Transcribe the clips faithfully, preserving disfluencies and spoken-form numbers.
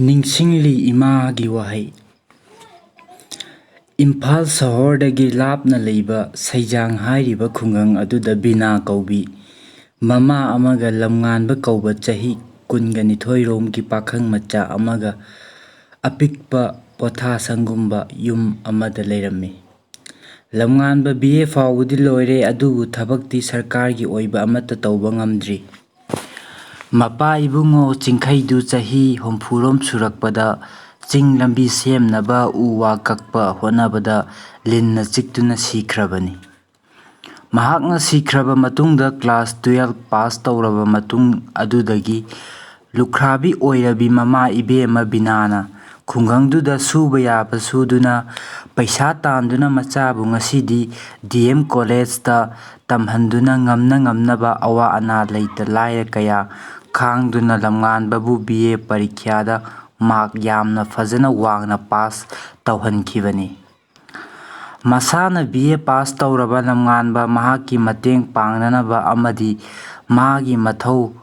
ꯅꯤꯡꯁꯤꯡꯂꯤ ꯏꯃꯥꯒꯤ ꯋꯥꯍꯩ꯫ ꯏꯝꯐꯥꯜ ꯁꯍꯣꯔꯗꯒꯤ ꯂꯥꯞꯅ ꯂꯩꯕ ꯁꯩꯖꯥꯡ ꯍꯥꯏꯔꯤꯕ ꯈꯨꯡꯒꯪ ꯑꯗꯨꯗ ꯕꯤꯅꯥ ꯀꯧꯕꯤ ꯃꯃꯥ ꯑꯃꯒ ꯂꯝꯉꯥꯟꯕ ꯀꯧꯕ ꯆꯍꯤ ꯀꯨꯟꯒ ꯅꯤꯊꯣꯏꯔꯣꯝꯒꯤ ꯄꯥꯈꯪ ꯃꯆꯥ ꯑꯃꯒ ꯑꯄꯤꯛꯄ ꯄꯣꯊꯥꯁꯪꯒꯨꯝꯕ ꯌꯨꯝ ꯑꯃꯗ ꯂꯩꯔꯝꯃꯤ꯫ ꯂꯝꯉꯥꯟꯕ ꯕꯤ ꯑꯦ ꯐꯥꯎꯕꯗꯤ ꯂꯣꯏꯔꯦ, ꯑꯗꯨꯕꯨ ꯊꯕꯛꯇꯤ ꯁꯔꯀꯥꯔꯒꯤ ꯑꯣꯏꯕ ꯑꯃꯠꯇ ꯇꯧꯕ ꯉꯝꯗ꯭ꯔꯤ꯫ ꯃꯄꯥ ꯏꯕꯨꯡꯉꯣ ꯆꯤꯡꯈꯩꯗꯨ ꯆꯍꯤ ꯍꯨꯝꯐꯨꯔꯣꯝ ꯁꯨꯔꯛꯄꯗ ꯆꯤꯡ ꯂꯝꯕꯤ ꯁꯦꯝꯅꯕ ꯎ ꯋꯥ ꯀꯛꯄ ꯍꯣꯠꯅꯕꯗ ꯂꯤꯟꯅ ꯆꯤꯛꯇꯨꯅ ꯁꯤꯈ꯭ꯔꯕꯅꯤ꯫ ꯃꯍꯥꯛꯅ ꯁꯤꯈ꯭ꯔꯕ ꯃꯇꯨꯡꯗ class twelve pass ꯇꯧꯔꯕ ꯃꯇꯨꯡ ꯑꯗꯨꯗꯒꯤ ꯂꯨꯈ꯭ꯔꯥꯕꯤ ꯑꯣꯏꯔꯕꯤ ꯃꯃꯥ ꯏꯕꯦꯝꯃ ꯕꯤꯅꯥꯅ ꯈꯨꯡꯒꯪꯗꯨꯗ ꯁꯨꯕ ꯌꯥꯕ ꯁꯨꯗꯨꯅ, ꯄꯩꯁꯥ ꯇꯥꯟꯗꯨꯅ ꯃꯆꯥꯕꯨ ꯉꯁꯤꯗꯤ ꯗꯤ ꯑꯦꯝ ꯀꯣꯂꯦꯖꯇ ꯇꯝꯍꯟꯗꯨꯅ ꯉꯝꯅ ꯉꯝꯅꯕ ꯑꯋꯥ ꯑꯅꯥ ꯂꯩꯇ ꯂꯥꯏꯔ ꯀꯌꯥ ꯈꯥꯡꯗꯨꯅ ꯂꯝꯉꯥꯟꯕꯕꯨ ꯕꯤ ꯑꯦ ꯄꯔꯤꯈ꯭ꯌꯥꯗ ꯃꯥꯔꯛ ꯌꯥꯝꯅ ꯐꯖꯅ ꯋꯥꯡꯅ ꯄꯥꯁ ꯇꯧꯍꯟꯈꯤꯕꯅꯤ꯫ ꯃꯁꯥꯅ ꯕꯤ ꯑꯦ ꯄꯥꯁ ꯇꯧꯔꯕ ꯂꯝꯉꯥꯟꯕ ꯃꯍꯥꯛꯀꯤ ꯃꯇꯦꯡ ꯄꯥꯡꯅꯅꯕ ꯑꯃꯗꯤ ꯃꯥꯒꯤ ꯃꯊꯧ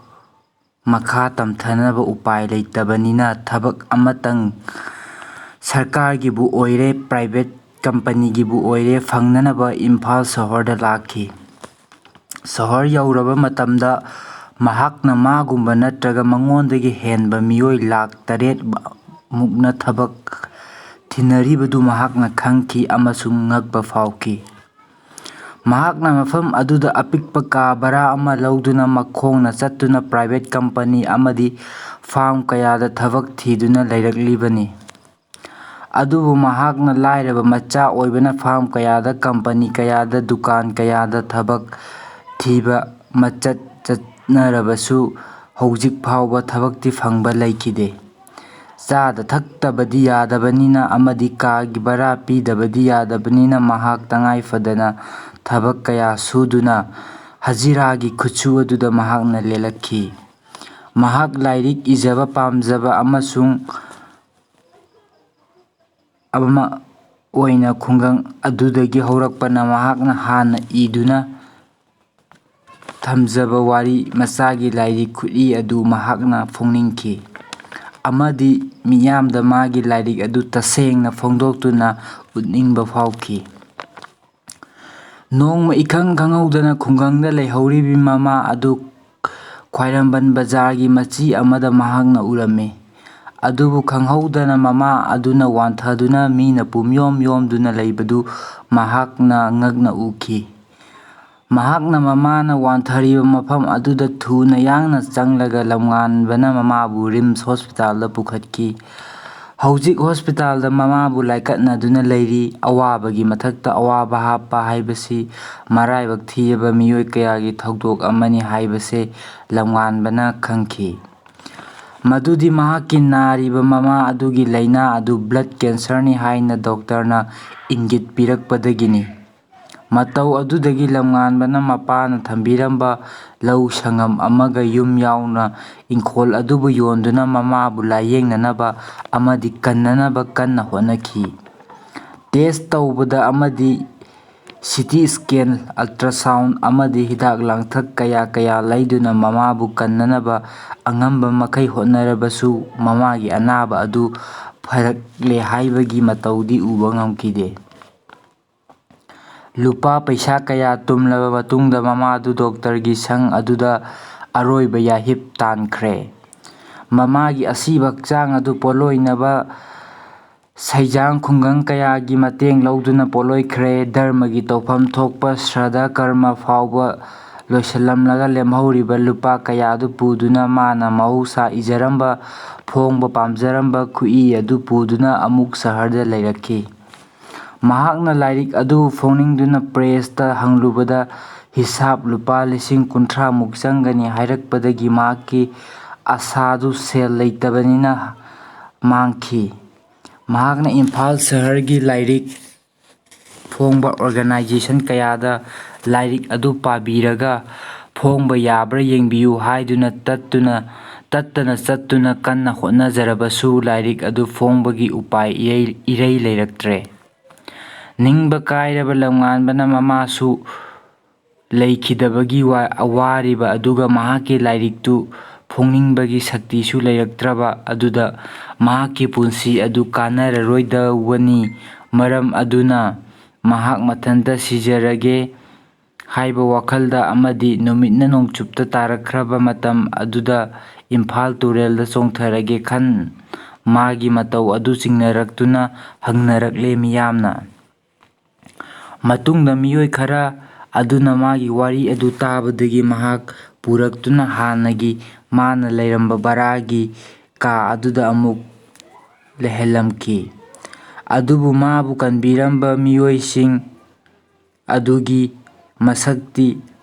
ꯃꯈꯥ ꯇꯝꯊꯅꯕ ꯎꯄꯥꯏ ꯂꯩꯇꯕꯅꯤꯅ ꯊꯕꯛ ꯑꯃꯇꯪ ꯁꯔꯀꯥꯔꯒꯤꯕꯨ ꯑꯣꯏꯔꯦ, private companyꯒꯤꯕꯨ ꯑꯣꯏꯔꯦ, ꯐꯪꯅꯅꯕ ꯏꯝꯐꯥꯜ ꯁꯍꯣꯔꯗ ꯂꯥꯛꯈꯤ꯫ ꯁꯍꯣꯔ ꯌꯧꯔꯕ ꯃꯇꯝꯗ ꯃꯍꯥꯛꯅ ꯃꯥꯒꯨꯝꯕ ꯅꯠꯇ꯭ꯔꯒ ꯃꯉꯣꯟꯗꯒꯤ ꯍꯦꯟꯕ ꯃꯤꯑꯣꯏ ꯂꯥꯈ ꯇꯔꯦꯠ ꯃꯨꯛꯅ ꯊꯕꯛ ꯊꯤꯅꯔꯤꯕꯗꯨ ꯃꯍꯥꯛꯅ ꯈꯪꯈꯤ ꯑꯃꯁꯨꯡ ꯉꯛꯄ ꯐꯥꯎꯈꯤ꯫ ꯃꯍꯥꯛꯅ ꯃꯐꯝ ꯑꯗꯨꯗ ꯑꯄꯤꯛꯄ ꯀꯥ ꯚꯔꯥ ꯑꯃ ꯂꯧꯗꯨꯅ ꯃꯈꯣꯡꯅ ꯆꯠꯇꯨꯅ private company ꯑꯃꯗꯤ farm ꯀꯌꯥꯗ ꯊꯕꯛ ꯊꯤꯗꯨꯅ ꯂꯩꯔꯛꯂꯤꯕꯅꯤ꯫ ꯑꯗꯨꯕꯨ ꯃꯍꯥꯛꯅ ꯂꯥꯏꯔꯕ ꯃꯆꯥ ꯑꯣꯏꯕꯅ farm ꯀꯌꯥꯗ, company ꯀꯌꯥꯗ, ꯗꯨꯀꯥꯟ ꯀꯌꯥꯗ ꯊꯕꯛ ꯊꯤꯕ ꯃꯆꯠ ꯆꯠꯅꯔꯕꯁꯨ ꯍꯧꯖꯤꯛ ꯐꯥꯎꯕ ꯊꯕꯛꯇꯤ ꯐꯪꯕ ꯂꯩꯈꯤꯗꯦ꯫ ꯆꯥꯗ ꯊꯛꯇꯕꯗꯤ ꯌꯥꯗꯕꯅꯤꯅ ꯑꯃꯗꯤ ꯀꯥꯒꯤ ꯚꯔꯥ ꯄꯤꯗꯕꯗꯤ ꯌꯥꯗꯕꯅꯤꯅ ꯃꯍꯥꯛ ꯇꯉꯥꯏ ꯐꯗꯅ ꯊꯕꯛ ꯀꯌꯥ ꯁꯨꯗꯨꯅ ꯍꯖꯤꯔꯥꯒꯤ ꯈꯨꯠꯁꯨ ꯑꯗꯨꯗ ꯃꯍꯥꯛꯅ ꯂꯦꯜꯂꯛꯈꯤ꯫ ꯃꯍꯥꯛ ꯂꯥꯏꯔꯤꯛ ꯏꯖꯕ ꯄꯥꯝꯖꯕ ꯑꯃꯁꯨꯡ ꯑꯃ ꯑꯣꯏꯅ ꯈꯨꯡꯒꯪ ꯑꯗꯨꯗꯒꯤ ꯍꯧꯔꯛꯄꯅ ꯃꯍꯥꯛꯅ ꯍꯥꯟꯅ ꯏꯗꯨꯅ ꯊꯝꯖꯕ ꯋꯥꯔꯤ ꯃꯆꯥꯒꯤ ꯂꯥꯏꯔꯤꯛ ꯈꯨꯠꯏ ꯑꯗꯨ ꯃꯍꯥꯛꯅ ꯐꯣꯡꯅꯤꯡꯈꯤ꯫ ꯑꯃꯗꯤ ꯃꯤꯌꯥꯝꯗ ꯃꯥꯒꯤ ꯂꯥꯏꯔꯤꯛ ꯑꯗꯨ ꯇꯁꯦꯡꯅ ꯐꯣꯡꯗꯣꯛꯇꯨꯅ ꯎꯠꯅꯤꯡꯕ ꯐꯥꯎꯈꯤ꯫ ꯅꯣꯡꯃ ꯏꯈꯪ ꯈꯪꯍꯧꯗꯅ ꯈꯨꯡꯒꯪꯗ ꯂꯩꯍꯧꯔꯤꯕꯤ ꯃꯃꯥ ꯑꯗꯨ ꯈ꯭ꯋꯥꯏꯔꯝꯕꯟ ꯕꯖꯥꯔꯒꯤ ꯃꯆꯤ ꯑꯃꯗ ꯃꯍꯥꯛꯅ ꯎꯔꯝꯃꯤ꯫ ꯑꯗꯨꯕꯨ ꯈꯪꯍꯧꯗꯅ ꯃꯃꯥ ꯑꯗꯨꯅ ꯋꯥꯟꯊꯗꯨꯅ ꯃꯤꯅ ꯄꯨꯝꯌꯣꯝ ꯌꯣꯝꯗꯨꯅ ꯂꯩꯕꯗꯨ ꯃꯍꯥꯛꯅ ꯉꯛꯅ ꯎꯈꯤ꯫ ꯃꯍꯥꯛꯅ ꯃꯃꯥꯅ ꯋꯥꯟꯊꯔꯤꯕ ꯃꯐꯝ ꯑꯗꯨꯗ ꯊꯨꯅ ꯌꯥꯡꯅ ꯆꯪꯂꯒ ꯂꯝꯉꯥꯟꯕꯅ ꯃꯃꯥꯕꯨ ꯔꯤꯝꯁ ꯍꯣꯁꯄꯤꯇꯥꯜꯗ ꯄꯨꯈꯠꯈꯤ꯫ ꯍꯧꯖꯤꯛ ꯍꯣꯁꯄꯤꯇꯥꯜꯗ ꯃꯃꯥꯕꯨ ꯂꯥꯏꯀꯠꯅꯗꯨꯅ ꯂꯩꯔꯤ꯫ ꯑꯋꯥꯕꯒꯤ ꯃꯊꯛꯇ ꯑꯋꯥꯕ ꯍꯥꯞꯄ ꯍꯥꯏꯕꯁꯤ ꯃꯔꯥꯏꯕꯛ ꯊꯤꯔꯕ ꯃꯤꯑꯣꯏ ꯀꯌꯥꯒꯤ ꯊꯧꯗꯣꯛ ꯑꯃꯅꯤ ꯍꯥꯏꯕꯁꯦ ꯂꯝꯉꯥꯟꯕꯅ ꯈꯪꯈꯤ꯫ ꯃꯗꯨꯗꯤ ꯃꯍꯥꯛꯀꯤ ꯅꯥꯔꯤꯕ ꯃꯃꯥ ꯑꯗꯨꯒꯤ ꯂꯥꯏꯅꯥ ꯑꯗꯨ ꯕ꯭ꯂꯗ ꯀꯦꯟꯁꯔꯅꯤ ꯍꯥꯏꯅ ꯗꯣꯛꯇꯔꯅ ꯏꯪꯒꯤꯠ ꯄꯤꯔꯛꯄꯗꯒꯤꯅꯤ꯫ ꯃꯇꯧ ꯑꯗꯨꯗꯒꯤ ꯂꯝꯉꯥꯟꯕꯅ ꯃꯄꯥꯅ ꯊꯝꯕꯤꯔꯝꯕ ꯂꯧ ꯁꯪꯉꯝ ꯑꯃꯒ ꯌꯨꯝ ꯌꯥꯎꯅ ꯏꯪꯈꯣꯜ ꯑꯗꯨꯕꯨ ꯌꯣꯟꯗꯨꯅ ꯃꯃꯥꯕꯨ ꯂꯥꯌꯦꯡꯅꯅꯕ ꯑꯃꯗꯤ ꯀꯟꯅꯅꯕ ꯀꯟꯅ ꯍꯣꯠꯅꯈꯤ꯫ ꯇꯦꯁ ꯇꯧꯕꯗ ꯑꯃꯗꯤ ꯁꯤ ꯇꯤ ꯁ꯭ꯀꯦꯟ, ꯑꯜꯇ꯭ꯔꯥꯁꯥꯎꯟ ꯑꯃꯗꯤ ꯍꯤꯗꯥꯛ ꯂꯥꯡꯊꯛ ꯀꯌꯥ ꯀꯌꯥ ꯂꯩꯗꯨꯅ ꯃꯃꯥꯕꯨ ꯀꯟꯅꯅꯕ ꯑꯉꯝꯕ ꯃꯈꯩ ꯍꯣꯠꯅꯔꯕꯁꯨ ꯃꯃꯥꯒꯤ ꯑꯅꯥꯕ ꯑꯗꯨ ꯐꯔꯛꯂꯦ ꯍꯥꯏꯕꯒꯤ ꯃꯇꯧꯗꯤ ꯎꯕ ꯉꯝꯈꯤꯗꯦ꯫ ꯂꯨꯄꯥ ꯄꯩꯁꯥ ꯀꯌꯥ ꯇꯨꯝꯂꯕ ꯃꯇꯨꯡꯗ ꯃꯃꯥꯗꯨ ꯗꯣꯛꯇꯔꯒꯤ ꯁꯪ ꯑꯗꯨꯗ ꯑꯔꯣꯏꯕ ꯌꯥꯍꯤꯞ ꯇꯥꯟꯈ꯭ꯔꯦ꯫ ꯃꯃꯥꯒꯤ ꯑꯁꯤꯕ ꯍꯛꯆꯥꯡ ꯑꯗꯨ ꯄꯣꯠꯂꯣꯏꯅꯕ ꯁꯩꯖꯥꯡ ꯈꯨꯡꯒꯪ ꯀꯌꯥꯒꯤ ꯃꯇꯦꯡ ꯂꯧꯗꯨꯅ ꯄꯣꯠꯂꯣꯏꯈ꯭ꯔꯦ꯫ ꯙꯔꯃꯒꯤ ꯇꯧꯐꯝ ꯊꯣꯛꯄ ꯁ꯭ꯔꯥꯗ ꯀꯔꯃ ꯐꯥꯎꯕ ꯂꯣꯏꯁꯤꯜꯂꯝꯂꯒ ꯂꯦꯝꯍꯧꯔꯤꯕ ꯂꯨꯄꯥ ꯀꯌꯥ ꯑꯗꯨ ꯄꯨꯗꯨꯅ ꯃꯥꯅ ꯃꯍꯧꯁꯥ ꯏꯖꯔꯝꯕ, ꯐꯣꯡꯕ ꯄꯥꯝꯖꯔꯝꯕ ꯈꯨꯏ ꯑꯗꯨ ꯄꯨꯗꯨꯅ ꯑꯃꯨꯛ ꯁꯍꯔꯗ ꯂꯩꯔꯛꯈꯤ꯫ ꯃꯍꯥꯛꯅ ꯂꯥꯏꯔꯤꯛ ꯑꯗꯨ ꯐꯣꯡꯅꯤꯡꯗꯨꯅ ꯄ꯭ꯔꯦꯁꯇ ꯍꯪꯂꯨꯕꯗ, ꯍꯤꯁꯥꯞ ꯂꯨꯄꯥ ꯂꯤꯁꯤꯡ ꯀꯨꯟꯊ꯭ꯔꯥꯃꯨꯛ ꯆꯪꯒꯅꯤ ꯍꯥꯏꯔꯛꯄꯗꯒꯤ ꯃꯍꯥꯛꯀꯤ ꯑꯁꯥꯗꯨ ꯁꯦꯜ ꯂꯩꯇꯕꯅꯤꯅ ꯃꯥꯡꯈꯤ꯫ ꯃꯍꯥꯛꯅ ꯏꯝꯐꯥꯜ ꯁꯍꯔꯒꯤ ꯂꯥꯏꯔꯤꯛ ꯐꯣꯡꯕ ꯑꯣꯔꯒꯅꯥꯏꯖꯦꯁꯟ ꯀꯌꯥꯗ ꯂꯥꯏꯔꯤꯛ ꯑꯗꯨ ꯄꯥꯕꯤꯔꯒ ꯐꯣꯡꯕ ꯌꯥꯕ꯭ꯔꯥ ꯌꯦꯡꯕꯤꯌꯨ ꯍꯥꯏꯗꯨꯅ ꯇꯠꯇꯨꯅ, ꯇꯠꯇꯅ ꯆꯠꯇꯨꯅ ꯀꯟꯅ ꯍꯣꯠꯅꯖꯔꯕꯁꯨ ꯂꯥꯏꯔꯤꯛ ꯑꯗꯨ ꯐꯣꯡꯕꯒꯤ ꯎꯄꯥꯏ ꯏꯔꯩ, ꯏꯔꯩ ꯂꯩꯔꯛꯇ꯭ꯔꯦ꯫ ꯅꯤꯡꯕ ꯀꯥꯏꯔꯕ ꯂꯝꯉꯥꯟꯕꯅ ꯃꯃꯥꯁꯨ ꯂꯩꯈꯤꯗꯕꯒꯤ ꯋꯥ-, ꯋꯥꯔꯤꯕ ꯑꯗꯨꯒ ꯃꯍꯥꯛꯀꯤ ꯂꯥꯏꯔꯤꯛꯇꯨ ꯐꯣꯡꯅꯤꯡꯕꯒꯤ ꯁꯛꯇꯤꯁꯨ ꯂꯩꯔꯛꯇ꯭ꯔꯕ ꯑꯗꯨꯗ ꯃꯍꯥꯛꯀꯤ ꯄꯨꯟꯁꯤ ꯑꯗꯨ ꯀꯥꯟꯅꯔꯔꯣꯏꯗꯧꯕꯅꯤ꯫ ꯃꯔꯝ ꯑꯗꯨꯅ ꯃꯍꯥꯛ ꯃꯊꯟꯇ ꯁꯤꯖꯔꯒꯦ ꯍꯥꯏꯕ ꯋꯥꯈꯜꯗ ꯑꯃꯗꯤ ꯅꯨꯃꯤꯠꯅ ꯅꯣꯡꯆꯨꯞꯇ ꯇꯥꯔꯛꯈ꯭ꯔꯕ ꯃꯇꯝ ꯑꯗꯨꯗ ꯏꯝꯐꯥꯜ ꯇꯨꯔꯦꯜꯗ ꯆꯣꯡꯊꯔꯒꯦ ꯈꯟ ꯃꯥꯒꯤ ꯃꯇꯧ ꯑꯗꯨ ꯆꯤꯡꯅꯔꯛꯇꯨꯅ ꯍꯪꯅꯔꯛꯂꯦ ꯃꯤꯌꯥꯝꯅ꯫ ꯃꯇꯨꯡꯗ ꯃꯤꯑꯣꯏ ꯈꯔ ꯑꯗꯨꯅ ꯃꯥꯒꯤ ꯋꯥꯔꯤ ꯑꯗꯨ ꯇꯥꯕꯗꯒꯤ ꯃꯍꯥꯛ ꯄꯨꯔꯛꯇꯨꯅ ꯍꯥꯟꯅꯒꯤ ꯃꯥꯅ ꯂꯩꯔꯝꯕ ꯕꯔꯥꯒꯤ ꯀꯥ ꯑꯗꯨꯗ ꯑꯃꯨꯛ ꯂꯩꯍꯜꯂꯝꯈꯤ꯫ ꯑꯗꯨꯕꯨ ꯃꯥꯕꯨ ꯀꯟꯕꯤꯔꯝꯕ ꯃꯤꯑꯣꯏꯁꯤꯡ ꯑꯗꯨꯒꯤ ꯃꯁꯛꯇꯤ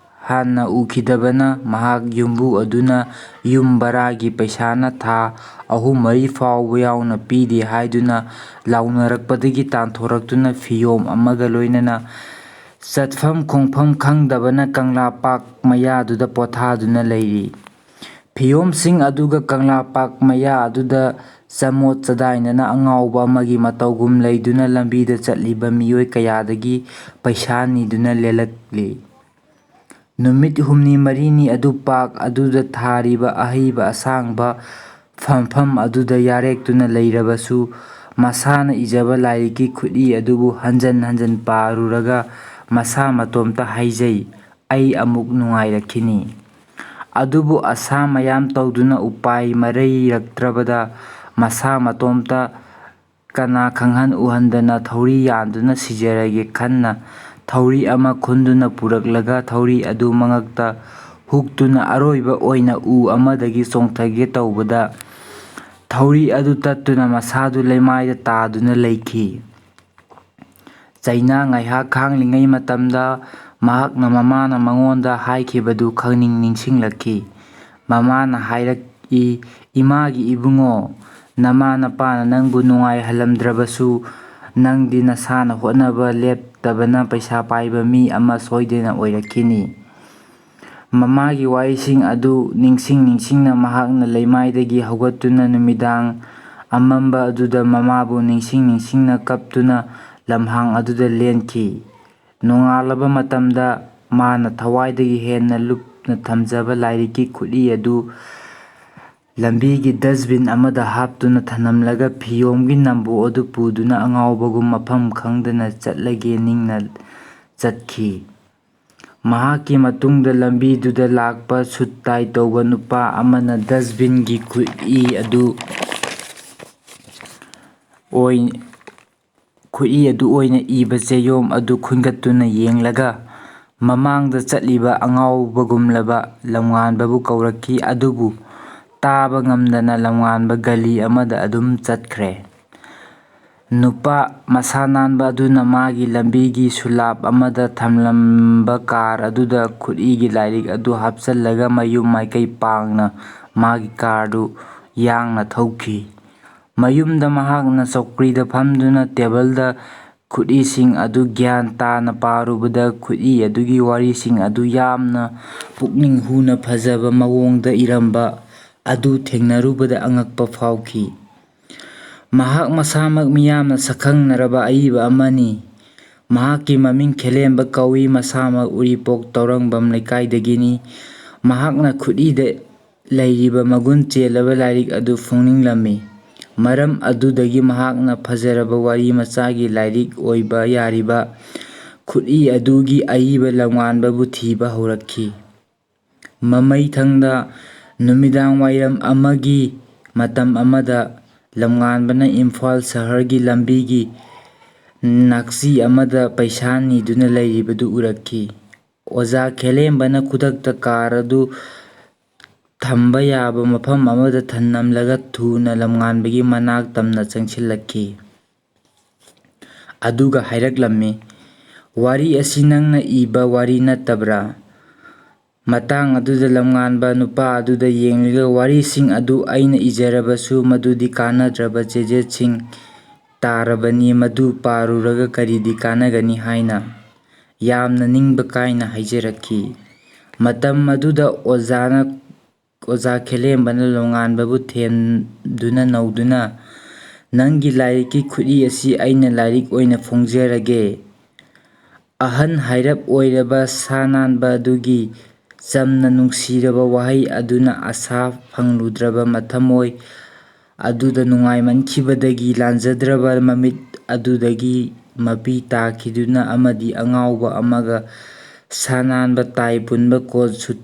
ꯍꯥꯟꯅ ꯎꯈꯤꯗꯕꯅ ꯃꯍꯥꯛ ꯌꯨꯝꯕꯨ ꯑꯗꯨꯅ ꯌꯨꯝ ꯕꯔꯥꯒꯤ ꯄꯩꯁꯥꯅ ꯊꯥ ꯑꯍꯨꯝ ꯃꯔꯤ ꯐꯥꯎꯕ ꯌꯥꯎꯅ ꯄꯤꯗꯦ ꯍꯥꯏꯗꯨꯅ ꯂꯥꯎꯅꯔꯛꯄꯗꯒꯤ ꯇꯥꯟꯊꯣꯔꯛꯇꯨꯅ ꯐꯤꯌꯣꯝ ꯑꯃꯒ ꯂꯣꯏꯅꯅ ꯆꯠꯐꯝ ꯈꯣꯡꯐꯝ ꯈꯪꯗꯕꯅ ꯀꯪꯂꯥ ꯄꯥꯛ ꯃꯌꯥꯗꯨꯗ ꯄꯣꯊꯥꯗꯨꯅ ꯂꯩꯔꯤ꯫ ꯐꯤꯌꯣꯝꯁꯤꯡ ꯑꯗꯨꯒ ꯀꯪꯂꯥ ꯄꯥꯛ ꯃꯌꯥ ꯑꯗꯨꯗ ꯆꯃꯣꯠ ꯆꯗꯥꯏꯅꯅ ꯑꯉꯥꯎꯕ ꯑꯃꯒꯤ ꯃꯇꯧꯒꯨꯝ ꯂꯩꯗꯨꯅ ꯂꯝꯕꯤꯗ ꯆꯠꯂꯤꯕ ꯃꯤꯑꯣꯏ ꯀꯌꯥꯗꯒꯤ ꯄꯩꯁꯥ ꯅꯤꯗꯨꯅ ꯂꯦꯜꯂꯛꯂꯤ꯫ ꯅꯨꯃꯤꯠ ꯍꯨꯝꯅꯤ ꯃꯔꯤꯅꯤ ꯑꯗꯨ ꯄꯥꯛ ꯑꯗꯨꯗ ꯊꯥꯔꯤꯕ ꯑꯍꯩꯕ ꯑꯁꯥꯡꯕ ꯐꯝꯐꯝ ꯑꯗꯨꯗ ꯌꯥꯔꯦꯛꯇꯨꯅ ꯂꯩꯔꯕꯁꯨ, ꯃꯁꯥꯅ ꯏꯖꯕ ꯂꯥꯏꯔꯤꯛꯀꯤ ꯈꯨꯠꯏ ꯑꯗꯨꯕꯨ ꯍꯟꯖꯟ ꯍꯟꯖꯟ ꯄꯥꯔꯨꯔꯒ ꯃꯁꯥ ꯃꯇꯣꯝꯇ ꯍꯥꯏꯖꯩ, "ꯑꯩ ꯑꯃꯨꯛ ꯅꯨꯡꯉꯥꯏꯔꯛꯈꯤꯅꯤ"꯫ ꯑꯗꯨꯕꯨ ꯑꯁꯥ ꯃꯌꯥꯝ ꯇꯧꯗꯨꯅ ꯎꯄꯥꯏ ꯃꯔꯩꯔꯛꯇ꯭ꯔꯕꯗ ꯃꯁꯥ ꯃꯇꯣꯝꯇ ꯀꯅꯥ ꯈꯪꯍꯟ ꯎꯍꯟꯗꯅ ꯊꯧꯔꯤ ꯌꯥꯟꯗꯨꯅ ꯁꯤꯖꯔꯒꯦ ꯈꯟꯅ ꯊꯧꯔꯤ ꯑꯃ ꯈꯨꯟꯗꯨꯅ ꯄꯨꯔꯛꯂꯒ ꯊꯧꯔꯤ ꯑꯗꯨ ꯃꯉꯛꯇ ꯍꯨꯛꯇꯨꯅ ꯑꯔꯣꯏꯕ ꯑꯣꯏꯅ ꯎ ꯑꯃꯗꯒꯤ ꯆꯣꯡꯊꯒꯦ ꯇꯧꯕꯗ ꯊꯧꯔꯤ ꯑꯗꯨ ꯇꯠꯇꯨꯅ ꯃꯁꯥꯗꯨ ꯂꯩꯃꯥꯏꯗ ꯇꯥꯗꯨꯅ ꯂꯩꯈꯤ꯫ ꯆꯩꯅꯥ ꯉꯥꯏꯍꯥꯛ ꯈꯥꯡꯂꯤꯉꯩ ꯃꯇꯝꯗ ꯃꯍꯥꯛꯅ ꯃꯃꯥꯅ ꯃꯉꯣꯟꯗ ꯍꯥꯏꯈꯤꯕꯗꯨ ꯈꯪꯅꯤꯡ ꯅꯤꯡꯁꯤꯡꯂꯛꯈꯤ꯫ ꯃꯃꯥꯅ ꯍꯥꯏꯔꯛꯏ, "ꯏꯃꯥꯒꯤ ꯏꯕꯨꯡꯉꯣ, ꯅꯃꯥ ꯅꯄꯥꯅ ꯅꯪꯕꯨ ꯅꯨꯡꯉꯥꯏꯍꯜꯂꯝꯗ꯭ꯔꯕꯁꯨ, ꯅꯪꯗꯤ ꯅꯁꯥꯅ ꯍꯣꯠꯅꯕ ꯂꯦꯞꯇꯕꯅ ꯄꯩꯁꯥ ꯄꯥꯏꯕ ꯃꯤ ꯑꯃ ꯁꯣꯏꯗꯅ ꯑꯣꯏꯔꯛꯈꯤꯅꯤ"꯫ ꯃꯃꯥꯒꯤ ꯋꯥꯍꯩꯁꯤꯡ ꯑꯗꯨ ꯅꯤꯡꯁꯤꯡ ꯅꯤꯡꯁꯤꯡꯅ ꯃꯍꯥꯛꯅ ꯂꯩꯃꯥꯏꯗꯒꯤ ꯍꯧꯒꯠꯇꯨꯅ ꯅꯨꯃꯤꯗꯥꯡ ꯑꯃꯝꯕ ꯑꯗꯨꯗ ꯃꯃꯥꯕꯨ ꯅꯤꯡꯁꯤꯡ ꯅꯤꯡꯁꯤꯡꯅ ꯀꯞꯇꯨꯅ ꯂꯝꯍꯥꯡ ꯑꯗꯨꯗ ꯂꯦꯟꯈꯤ꯫ ꯅꯣꯡꯉꯥꯜꯂꯕ ꯃꯇꯝꯗ ꯃꯥꯅ ꯊꯋꯥꯏꯗꯒꯤ ꯍꯦꯟꯅ ꯂꯨꯞꯅ ꯊꯝꯖꯕ ꯂꯥꯏꯔꯤꯛꯀꯤ ꯈꯨꯠꯏ ꯑꯗꯨ ꯂꯝꯕꯤꯒꯤ dustbin ꯑꯃꯗ ꯍꯥꯞꯇꯨꯅ ꯊꯅꯝꯂꯒ ꯐꯤꯌꯣꯝꯒꯤ ꯅꯝꯕꯣ ꯑꯗꯨ ꯄꯨꯗꯨꯅ ꯑꯉꯥꯎꯕꯒꯨꯝ ꯃꯐꯝ ꯈꯪꯗꯅ ꯆꯠꯂꯒꯦ ꯅꯤꯡꯅ ꯆꯠꯈꯤ꯫ ꯃꯍꯥꯛꯀꯤ ꯃꯇꯨꯡꯗ ꯂꯝꯕꯤꯗꯨꯗ ꯂꯥꯛꯄ ꯁꯨꯠ ꯇꯥꯏ ꯇꯧꯕ ꯅꯨꯄꯥ ꯑꯃꯅ dustbinꯒꯤ ꯈꯨꯠꯏ ꯑꯗꯨ ꯑꯣꯏ-, ꯈꯨꯠꯏ ꯑꯗꯨ ꯑꯣꯏꯅ ꯏꯕ ꯆꯦꯌꯣꯝ ꯑꯗꯨ ꯈꯨꯟꯒꯠꯇꯨꯅ ꯌꯦꯡꯂꯒ ꯃꯃꯥꯡꯗ ꯆꯠꯂꯤꯕ ꯑꯉꯥꯎꯕꯒꯨꯝꯂꯕ ꯂꯝꯉꯥꯟꯕꯕꯨ ꯀꯧꯔꯛꯈꯤ꯫ ꯑꯗꯨꯕꯨ ꯇꯥꯕ ꯉꯝꯗꯅ ꯂꯝꯉꯥꯟꯕ ꯒꯂꯤ ꯑꯃꯗ ꯑꯗꯨꯝ ꯆꯠꯈ꯭ꯔꯦ꯫ ꯅꯨꯄꯥ ꯃꯁꯥ ꯅꯥꯟꯕ ꯑꯗꯨꯅ ꯃꯥꯒꯤ ꯂꯝꯕꯤꯒꯤ ꯁꯨꯂꯥꯞ ꯑꯃꯗ ꯊꯝꯂꯝꯕ ꯀꯥꯔ ꯑꯗꯨꯗ ꯈꯨꯠꯏꯒꯤ ꯂꯥꯏꯔꯤꯛ ꯑꯗꯨ ꯍꯥꯞꯆꯜꯂꯒ ꯃꯌꯨꯝ ꯃꯥꯏꯀꯩ ꯄꯥꯡꯅ ꯃꯥꯒꯤ ꯀꯥꯔꯗꯨ ꯌꯥꯡꯅ ꯊꯧꯈꯤ꯫ ꯃꯌꯨꯝꯗ ꯃꯍꯥꯛꯅ ꯆꯧꯀ꯭ꯔꯤꯗ ꯐꯝꯗꯨꯅ ꯇꯦꯕꯜꯗ ꯈꯨꯠꯏꯁꯤꯡ ꯑꯗꯨ ꯒ꯭ꯌꯥꯟ ꯇꯥꯅ ꯄꯥꯔꯨꯕꯗ ꯈꯨꯠꯏ ꯑꯗꯨꯒꯤ ꯋꯥꯔꯤꯁꯤꯡ ꯑꯗꯨ ꯌꯥꯝꯅ ꯄꯨꯛꯅꯤꯡ ꯍꯨꯅ ꯐꯖꯕ ꯃꯑꯣꯡꯗ ꯏꯔꯝꯕ ꯑꯗꯨ ꯊꯦꯡꯅꯔꯨꯕꯗ ꯑꯉꯛꯄ ꯐꯥꯎꯈꯤ꯫ ꯃꯍꯥꯛ ꯃꯁꯥꯃꯛ ꯃꯤꯌꯥꯝꯅ ꯁꯛꯈꯪꯅꯔꯕ ꯑꯏꯕ ꯑꯃꯅꯤ꯫ ꯃꯍꯥꯛꯀꯤ ꯃꯃꯤꯡ ꯈꯦꯂꯦꯝꯕ ꯀꯧꯏ꯫ ꯃꯁꯥꯃꯛ ꯎꯔꯤꯄꯣꯛ ꯇꯧꯔꯪꯕꯝ ꯂꯩꯀꯥꯏꯗꯒꯤꯅꯤ꯫ ꯃꯍꯥꯛꯅ ꯈꯨꯠꯏꯗ ꯂꯩꯔꯤꯕ ꯃꯒꯨꯟ ꯆꯦꯜꯂꯕ ꯂꯥꯏꯔꯤꯛ ꯑꯗꯨ ꯐꯣꯡꯅꯤꯡꯂꯝꯃꯤ꯫ ꯃꯔꯝ ꯑꯗꯨꯗꯒꯤ ꯃꯍꯥꯛꯅ ꯐꯖꯔꯕ ꯋꯥꯔꯤ ꯃꯆꯥꯒꯤ ꯂꯥꯏꯔꯤꯛ ꯑꯣꯏꯕ ꯌꯥꯔꯤꯕ ꯈꯨꯠꯏ ꯑꯗꯨꯒꯤ ꯑꯏꯕ ꯂꯝꯉꯥꯟꯕꯕꯨ ꯊꯤꯕ ꯍꯧꯔꯛꯈꯤ꯫ ꯃꯃꯩꯊꯪꯗ ꯅꯨꯃꯤꯗꯥꯡ ꯋꯥꯏꯔꯝ ꯑꯃꯒꯤ ꯃꯇꯝ ꯑꯃꯗ ꯂꯝꯉꯥꯟꯕꯅ ꯏꯝꯐꯥꯜ ꯁꯍꯔꯒꯤ ꯂꯝꯕꯤꯒꯤ ꯅꯥꯛꯆꯤ ꯑꯃꯗ ꯄꯩꯁꯥ ꯅꯤꯗꯨꯅ ꯂꯩꯔꯤꯕꯗꯨ ꯎꯔꯛꯈꯤ꯫ ꯑꯣꯖꯥ ꯈꯦꯂꯦꯝꯕꯅ ꯈꯨꯗꯛꯇ ꯀꯥꯔ ꯑꯗꯨ ꯊꯝꯕ ꯌꯥꯕ ꯃꯐꯝ ꯑꯃꯗ ꯊꯝꯂꯝꯂꯒ ꯊꯨꯅ ꯂꯝꯉꯥꯟꯕꯒꯤ ꯃꯅꯥꯛ ꯇꯝꯅ ꯆꯪꯁꯤꯜꯂꯛꯈꯤ꯫ ꯑꯗꯨꯒ ꯍꯥꯏꯔꯛꯂꯝꯃꯤ, "ꯋꯥꯔꯤ ꯑꯁꯤ ꯅꯪꯅ ꯏꯕ ꯋꯥꯔꯤ ꯅꯠꯇꯕ꯭ꯔꯥ?" ꯃꯇꯥꯡ ꯑꯗꯨꯗ ꯂꯝꯉꯥꯟꯕ ꯅꯨꯄꯥ ꯑꯗꯨꯗ ꯌꯦꯡꯂꯒ, "ꯋꯥꯔꯤꯁꯤꯡ ꯑꯗꯨ ꯑꯩꯅ ꯏꯖꯔꯕꯁꯨ ꯃꯗꯨꯗꯤ ꯀꯥꯟꯅꯗ꯭ꯔꯕ ꯆꯦꯖꯦꯠꯁꯤꯡ ꯇꯥꯔꯕꯅꯤ, ꯃꯗꯨ ꯄꯥꯔꯨꯔꯒ ꯀꯔꯤꯗꯤ ꯀꯥꯟꯅꯒꯅꯤ?" ꯍꯥꯏꯅ ꯌꯥꯝꯅ ꯅꯤꯡꯕ ꯀꯥꯏꯅ ꯍꯥꯏꯖꯔꯛꯈꯤ꯫ ꯃꯇꯝ ꯑꯗꯨꯗ ꯑꯣꯖꯥꯅ, ꯑꯣꯖꯥ ꯈꯦꯂꯦꯝꯕꯅ ꯂꯝꯉꯥꯟꯕꯕꯨ ꯊꯦꯝꯗꯨꯅ ꯅꯧꯗꯨꯅ, "ꯅꯪꯒꯤ ꯂꯥꯏꯔꯤꯛꯀꯤ ꯈꯨꯠꯏ ꯑꯁꯤ ꯑꯩꯅ ꯂꯥꯏꯔꯤꯛ ꯑꯣꯏꯅ ꯐꯣꯡꯖꯔꯒꯦ꯫ ꯑꯍꯟ ꯍꯥꯏꯔꯞ ꯑꯣꯏꯔꯕ ꯁꯥ ꯅꯥꯟꯕ ꯑꯗꯨꯒꯤ ꯆꯝꯅ ꯅꯨꯡꯁꯤꯔꯕ ꯋꯥꯍꯩ ꯑꯗꯨꯅ ꯑꯁꯥ ꯐꯪꯂꯨꯗ꯭ꯔꯕ ꯃꯊꯃꯣꯏ ꯑꯗꯨꯗ ꯅꯨꯡꯉꯥꯏꯃꯟꯈꯤꯕꯗꯒꯤ ꯂꯥꯟꯖꯗ꯭ꯔꯕ ꯃꯃꯤꯠ ꯑꯗꯨꯗꯒꯤ ꯃꯄꯤ ꯇꯥꯈꯤꯗꯨꯅ ꯑꯃꯗꯤ ꯑꯉꯥꯎꯕ ꯑꯃꯒ ꯁꯥꯅꯥꯟꯕ ꯇꯥꯏ ꯄꯨꯟꯕ ꯀꯣꯠ ꯁꯨꯠ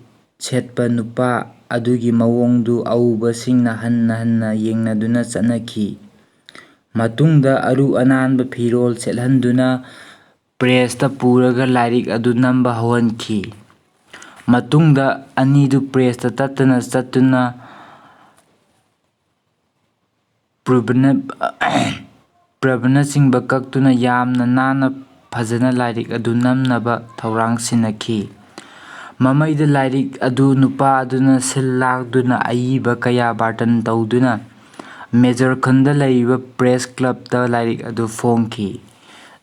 ꯁꯦꯠꯄ ꯅꯨꯄꯥ ꯑꯗꯨꯒꯤ ꯃꯑꯣꯡꯗꯨ ꯑꯎꯕꯁꯤꯡꯅ ꯍꯟꯅ ꯍꯟꯅ ꯌꯦꯡꯅꯗꯨꯅ ꯆꯠꯅꯈꯤ꯫ ꯃꯇꯨꯡꯗ ꯑꯔꯨ ꯑꯅꯥꯟꯕ ꯐꯤꯔꯣꯜ ꯁꯦꯠꯍꯟꯗꯨꯅ ꯄ꯭ꯔꯦꯁꯇ ꯄꯨꯔꯒ ꯂꯥꯏꯔꯤꯛ ꯑꯗꯨ ꯅꯝꯕ ꯍꯧꯍꯟꯈꯤ꯫ ꯃꯇꯨꯡꯗ ꯑꯅꯤꯗꯨ ꯄ꯭ꯔꯦꯁꯇ ꯇꯠꯇꯅ ꯆꯠꯇꯨꯅ ꯄ꯭ꯔꯕꯅ-, ꯄ꯭ꯔꯕꯅꯆꯤꯡꯕ ꯀꯛꯇꯨꯅ ꯌꯥꯝꯅ ꯅꯥꯟꯅ ꯐꯖꯅ ꯂꯥꯏꯔꯤꯛ ꯑꯗꯨ ꯅꯝꯅꯕ ꯊꯧꯔꯥꯡ ꯁꯤꯟꯅꯈꯤ꯫ ꯃꯃꯩꯗ ꯂꯥꯏꯔꯤꯛ ꯑꯗꯨ ꯅꯨꯄꯥ ꯑꯗꯨꯅ ꯁꯤꯜ ꯂꯥꯡꯗꯨꯅ ꯑꯏꯕ ꯀꯌꯥ ꯕꯥꯔꯇꯟ ꯇꯧꯗꯨꯅ ꯃꯦꯖꯔ ꯈꯨꯟꯗ ꯂꯩꯔꯤꯕ ꯄ꯭ꯔꯦꯁ ꯀ꯭ꯂꯕꯇ ꯂꯥꯏꯔꯤꯛ ꯑꯗꯨ ꯐꯣꯡꯈꯤ꯫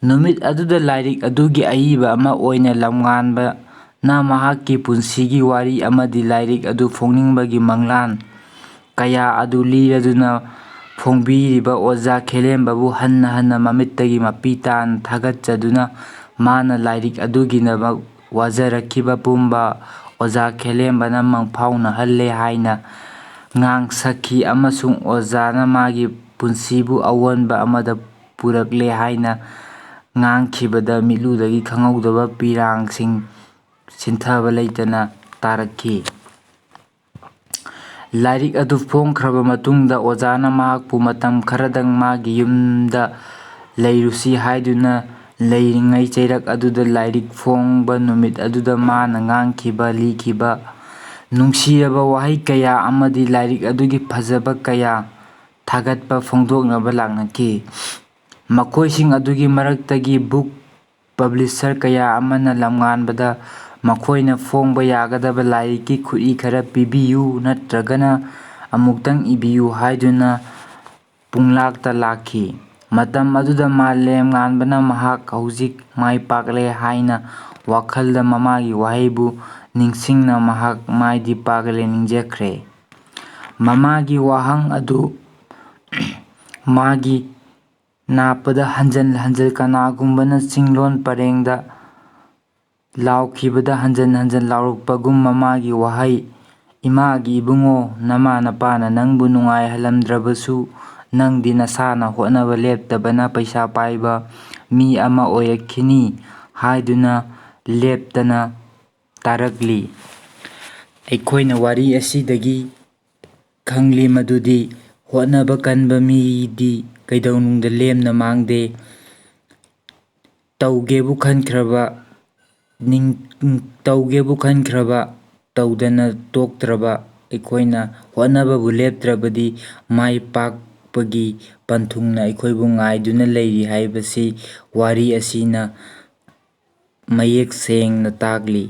ꯅꯨꯃꯤꯠ ꯑꯗꯨꯗ ꯂꯥꯏꯔꯤꯛ ꯑꯗꯨꯒꯤ ꯑꯏꯕ ꯑꯃ ꯑꯣꯏꯅ ꯂꯝꯉꯥꯟꯕꯅ ꯃꯍꯥꯛꯀꯤ ꯄꯨꯟꯁꯤꯒꯤ ꯋꯥꯔꯤ ꯑꯃꯗꯤ ꯂꯥꯏꯔꯤꯛ ꯑꯗꯨ ꯐꯣꯡꯅꯤꯡꯕꯒꯤ ꯃꯪꯂꯥꯟ ꯀꯌꯥ ꯑꯗꯨ ꯂꯤꯔꯗꯨꯅ ꯐꯣꯡꯕꯤꯔꯤꯕ ꯑꯣꯖꯥ ꯈꯦꯂꯦꯝꯕꯕꯨ ꯍꯟꯅ ꯍꯟꯅ ꯃꯃꯤꯠꯇꯒꯤ ꯃꯄꯤ ꯇꯥꯅ ꯊꯥꯒꯠꯆꯗꯨꯅ ꯃꯥꯅ ꯂꯥꯏꯔꯤꯛ ꯑꯗꯨꯒꯤꯗꯃꯛ ꯋꯥꯖꯔꯛꯈꯤꯕ ꯄꯨꯝꯕ ꯑꯣꯖꯥ ꯈꯦꯂꯦꯝꯕꯅ ꯃꯪꯐꯥꯎꯅꯍꯜꯂꯦ ꯍꯥꯏꯅ ꯉꯥꯡꯁꯛꯈꯤ ꯑꯃꯁꯨꯡ ꯑꯣꯖꯥꯅ ꯃꯥꯒꯤ ꯄꯨꯟꯁꯤꯕꯨ ꯑꯑꯣꯟꯕ ꯑꯃꯗ ꯄꯨꯔꯛꯂꯦ ꯍꯥꯏꯅ ꯉꯥꯡꯈꯤꯕꯗ ꯃꯤꯠꯂꯨꯗꯒꯤ ꯈꯪꯍꯧꯗꯕ ꯄꯤꯔꯥꯡꯁꯤꯡ ꯁꯤꯟꯊꯕ ꯂꯩꯇꯅ ꯇꯥꯔꯛꯈꯤ꯫ ꯂꯥꯏꯔꯤꯛ ꯑꯗꯨ ꯐꯣꯡꯈ꯭ꯔꯕ ꯃꯇꯨꯡꯗ ꯑꯣꯖꯥꯅ ꯃꯍꯥꯛꯄꯨ ꯃꯇꯝ ꯈꯔꯗꯪ ꯃꯥꯒꯤ ꯌꯨꯝꯗ ꯂꯩꯔꯨꯁꯤ ꯍꯥꯏꯗꯨꯅ ꯂꯩꯔꯤꯉꯩ ꯆꯩꯔꯛ ꯑꯗꯨꯗ ꯂꯥꯏꯔꯤꯛ ꯐꯣꯡꯕ ꯅꯨꯃꯤꯠ ꯑꯗꯨꯗ ꯃꯥꯅ ꯉꯥꯡꯈꯤꯕ, ꯂꯤꯈꯤꯕ ꯅꯨꯡꯁꯤꯔꯕ ꯋꯥꯍꯩ ꯀꯌꯥ ꯑꯃꯗꯤ ꯂꯥꯏꯔꯤꯛ ꯑꯗꯨꯒꯤ ꯐꯖꯕ ꯀꯌꯥ ꯊꯥꯒꯠꯄ ꯐꯣꯡꯗꯣꯛꯅꯕ ꯂꯥꯛꯅꯈꯤ꯫ ꯃꯈꯣꯏꯁꯤꯡ ꯑꯗꯨꯒꯤ ꯃꯔꯛꯇꯒꯤ ꯕꯨꯛ ꯄꯕ꯭ꯂꯤꯁꯔ ꯀꯌꯥ ꯑꯃꯅ ꯂꯝꯉꯥꯟꯕꯗ ꯃꯈꯣꯏꯅ ꯐꯣꯡꯕ ꯌꯥꯒꯗꯕ ꯂꯥꯏꯔꯤꯛꯀꯤ ꯈꯨꯠꯏ ꯈꯔ ꯄꯤꯕꯤꯌꯨ ꯅꯠꯇ꯭ꯔꯒꯅ ꯑꯃꯨꯛꯇꯪ ꯏꯕꯤꯌꯨ ꯍꯥꯏꯗꯨꯅ ꯄꯨꯡꯂꯥꯛꯇ ꯂꯥꯛꯈꯤ꯫ ꯃꯇꯝ ꯑꯗꯨꯗ ꯃꯥꯂꯦꯝꯉꯥꯟꯕꯅ ꯃꯍꯥꯛ ꯍꯧꯖꯤꯛ ꯃꯥꯏ ꯄꯥꯛꯂꯦ ꯍꯥꯏꯅ ꯋꯥꯈꯜꯗ ꯃꯃꯥꯒꯤ ꯋꯥꯍꯩꯕꯨ ꯅꯤꯡꯁꯤꯡꯅ ꯃꯍꯥꯛ ꯃꯥꯏꯗꯤ ꯄꯥꯛꯂꯦ ꯅꯤꯡꯖꯈ꯭ꯔꯦ꯫ ꯃꯃꯥꯒꯤ ꯋꯥꯍꯪ ꯑꯗꯨ ꯃꯥꯒꯤ ꯅꯥꯞꯄꯗ ꯍꯟꯖꯟ ꯍꯟꯖꯟ ꯀꯅꯥꯒꯨꯝꯕꯅ ꯆꯤꯡꯂꯣꯟ ꯄꯔꯦꯡꯗ ꯂꯥꯎꯈꯤꯕꯗ ꯍꯟꯖꯟ ꯍꯟꯖꯟ ꯂꯥꯎꯔꯛꯄꯒꯨꯝ ꯃꯃꯥꯒꯤ ꯋꯥꯍꯩ, "ꯏꯃꯥꯒꯤ ꯏꯕꯨꯡꯉꯣ, ꯅꯃꯥ ꯅꯄꯥꯅ ꯅꯪꯕꯨ ꯅꯨꯡꯉꯥꯏꯍꯜꯂꯝꯗ꯭ꯔꯕꯁꯨ, ꯅꯪꯗꯤ ꯅꯁꯥꯅ ꯍꯣꯠꯅꯕ ꯂꯦꯞꯇꯕꯅ ꯄꯩꯁꯥ ꯄꯥꯏꯕ ꯃꯤ ꯑꯃ ꯑꯣꯏꯔꯛꯈꯤꯅꯤ" ꯍꯥꯏꯗꯨꯅ ꯂꯦꯞꯇꯅ ꯇꯥꯔꯛꯂꯤ꯫ ꯑꯩꯈꯣꯏꯅ ꯋꯥꯔꯤ ꯑꯁꯤꯗꯒꯤ ꯈꯪꯂꯤ ꯃꯗꯨꯗꯤ ꯍꯣꯠꯅꯕ ꯀꯟꯕ ꯃꯤꯗꯤ ꯀꯩꯗꯧꯅꯨꯡꯗ ꯂꯦꯝꯅ ꯃꯥꯡꯗꯦ꯫ ꯇꯧꯒꯦꯕꯨ ꯈꯟꯈ꯭ꯔꯕ, ꯅꯤꯡ-, ꯇꯧꯒꯦꯕꯨ ꯈꯟꯈ꯭ꯔꯕ, ꯇꯧꯗꯅ ꯇꯣꯛꯇ꯭ꯔꯕ, ꯑꯩꯈꯣꯏꯅ ꯍꯣꯠꯅꯕꯕꯨ ꯂꯦꯞꯇ꯭ꯔꯕꯗꯤ ꯃꯥꯏ ꯄꯥꯛꯄꯒꯤ ꯄꯟꯊꯨꯡꯅ ꯑꯩꯈꯣꯏꯕꯨ ꯉꯥꯏꯗꯨꯅ ꯂꯩꯔꯤ ꯍꯥꯏꯕꯁꯤ ꯋꯥꯔꯤ ꯑꯁꯤꯅ ꯃꯌꯦꯛ ꯁꯦꯡꯅ ꯇꯥꯛꯂꯤ꯫